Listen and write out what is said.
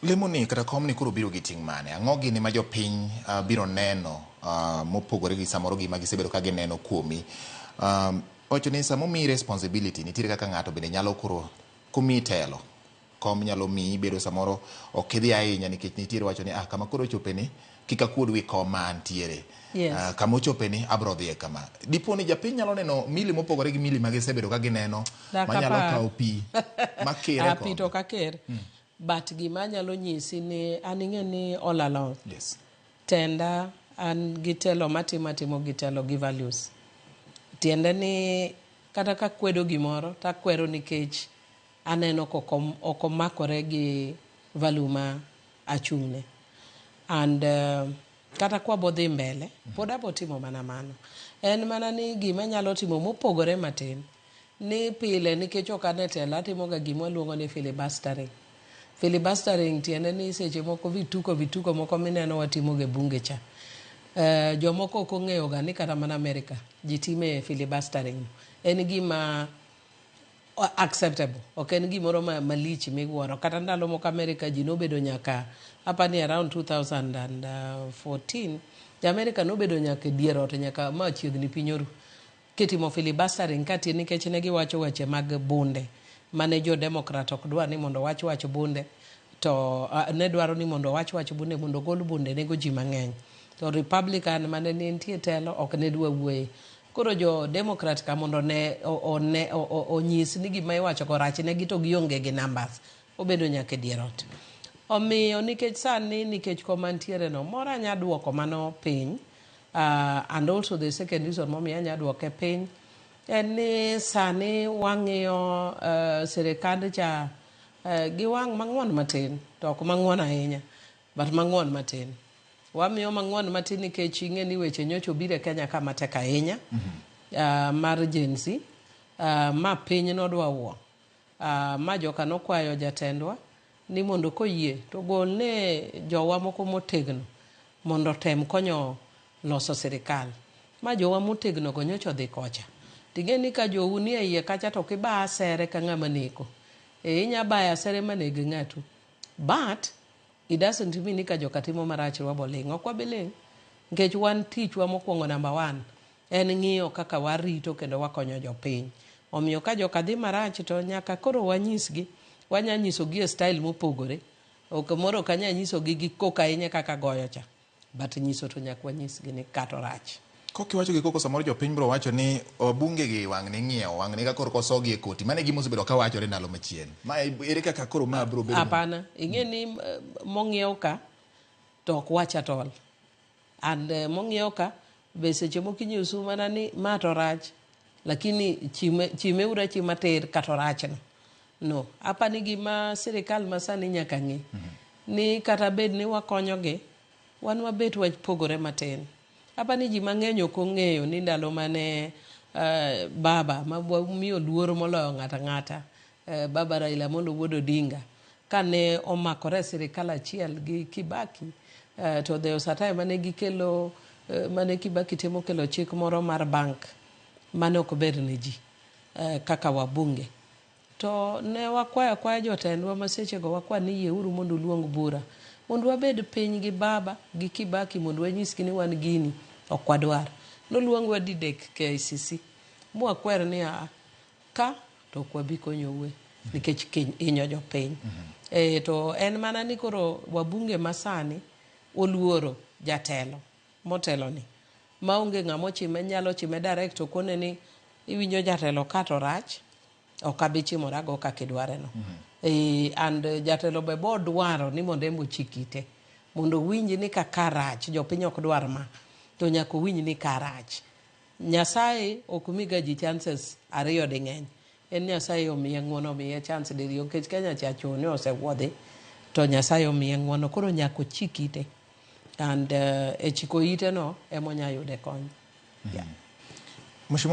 Lemo ni kata kom ni koro biro gi ting' mane? Ang'o gini ma jopiny biro neno mopogore gi samoro gima gisebedo ka gineno kuomi? Wacho ni sama omiyi responsibility, nitiere kaka ng'ato bende nyalo koro komiyi telo. Kom nyalo miyi bedo samoro ok idhi ahinya nikech nitiere wacho ni, ah, kama koro ochope ni kik akuod wi kom ma antiere. Kama ochope ni abro dhiye kama. Dipo ni japiny nyalo neno Milly mopogore gi Milly ma gisebedo ka gineno Dak manyalo apar. kawo pi makere Ah, pi to kombe. ok aker. But gima anyalo nyisi ni an ing'e ni all along tenda an gi telo matimo, atimo gi telo gi values. Tiende ni kata ka kwedo gimoro takwero nikech aneno kok ok omakore gi value ma achung'ne. And kata kwabodhi mbele pod abo timo mana mano. En mana ni gima anyalo timo mopogore matin ni pile nikech ok an e telo, atimo ga gima waluongo ni filibustering. Filibustering tiende ni seche moko vituko vituko moko mineno watimo ga e bunge cha. Jomoko ok ong'eyo ga ni kata mana America ji time filibustering. En gima acceptable. Ok en gimoro malich miwuoro. Kata ndalo moko America ji nobedo nyaka, apani around 2014, jo America nobedo nyaka e dier ot nyaka ma chiegni piny oru. Kitimo filibustering ka tie nikech ne giwacho weche mag bunde mane jo Democrat ok dwar ni mondo owach wach bunde, to ne dwaro ni mondo owach wach bunde mondo ogol bunde nego ji mang'eny. To Republican mane nitie telo ok ne dwa wuoye. Koro jo Democrat ka mondo ne one onyis ni gima iwacho go rach negi to gionge gi numbers. Obedo nyaka e dier ot. Omiyo nikech sani nikech koma ntiere no moro anya duoko mano piny. And also the second reason momiyo anya duoke piny en ni sani wang'iyo sirikand cha gi wang' mang'won matin, to ok mang'won ahinya, but mang'won matin. Wamiyo mang'won matin nikech ing'e ni weche nyocha obiro e Kenya ka matek ahinya mar Gen Z, ma piny nodwa wuo. Ma joka nokwayo jatendwa ni mondo koyie to golne jowa moko motegno mondo otem konyo loso sirikal. Ma jowa motegno go nyocha odhi kocha. Ting'e ni ka jou nie iye kacha to kiba asere ka ng'ama neko. E inya bayo asere maneg ng'atu. But it doesn't mean ni ka joka timo marach wabo ling'. Ok wabi ling'. Nikech wan tichwa mokwongo number one en ng'iyo kaka warito kendo wakonyo jopiny. Omiyo ka joka dhi marach to nyaka koro wanyisgi. Wanya nyisogi e style mopogore. Ok moro ok anya nyisogi gi koko ahinya kaka goyo cha. But nyiso to nyaka wanyisgi ni kato rach. Kok iwacho gi koko, samoro jopiny biro wacho ni wabunge gi wang'ni ng'iewo, wang'ni ka koro kosogi e koti. Mano e gima osebedo ka wachore ndalo machien. Ma ere kaka koro ma biro bedo? Hapana. Ing'e ni mong'iew ka to ok wach at all. And mong'iew ka be seche moko inyiso mana ni ma to rach, lakini chime, chime uru achima tir kata orach no. No. Apani gima sirikal masani nyaka ng'e ni kata bed ni wakonyogi, wan wabet wapogore matin. Apani ji mang'eny ok ong'eyo ni ndalo mane baba ma wamiyo luor moloyo ng'ato ang'ata, baba Raila Amolo Wuod Odinga, kane omakore e sirikal achiel gi Kibaki, to there was a time mane gikelo, mane Kibaki temo kelo chik moro mar bank mane ok ber ne ji kaka wabunge. To ne wakwayo akwaya jotendwa ma sechego wakwa ni yieuru mondo uluong bura mondo wabed piny gi baba gi Kibaki mondo wanyisgi ni wan gini ok wadwar. Noluongwa didek KICC mwakwer ni aa ka to ok wabi konyoue nikech hinyo jopiny. To en mana ni koro wabunge masani oluoro jatelo motelo ni maonge ng'ama ochime nyalo chime direct to kone ni iwinjo jatelo ka to rach, ok abi chimorago kaka idware no. And jatelo be bo dwaro ni mondo en be ochik ite mondo owinj ni kaka rach, jopiny ok dwar ma, to nyaka owinj ni ka rach. Nyasaye ok miga ji chances ariyo ding'eny. En Nyasaye omiye ng'uono, omiye chance diriyo nikech Kenya cha chon osewuodhi to Nyasaye omiye ng'uono, koro nyaka ochik ite. And e chiko ite no ema onya yude kony. Yeah. Mheshimiwa.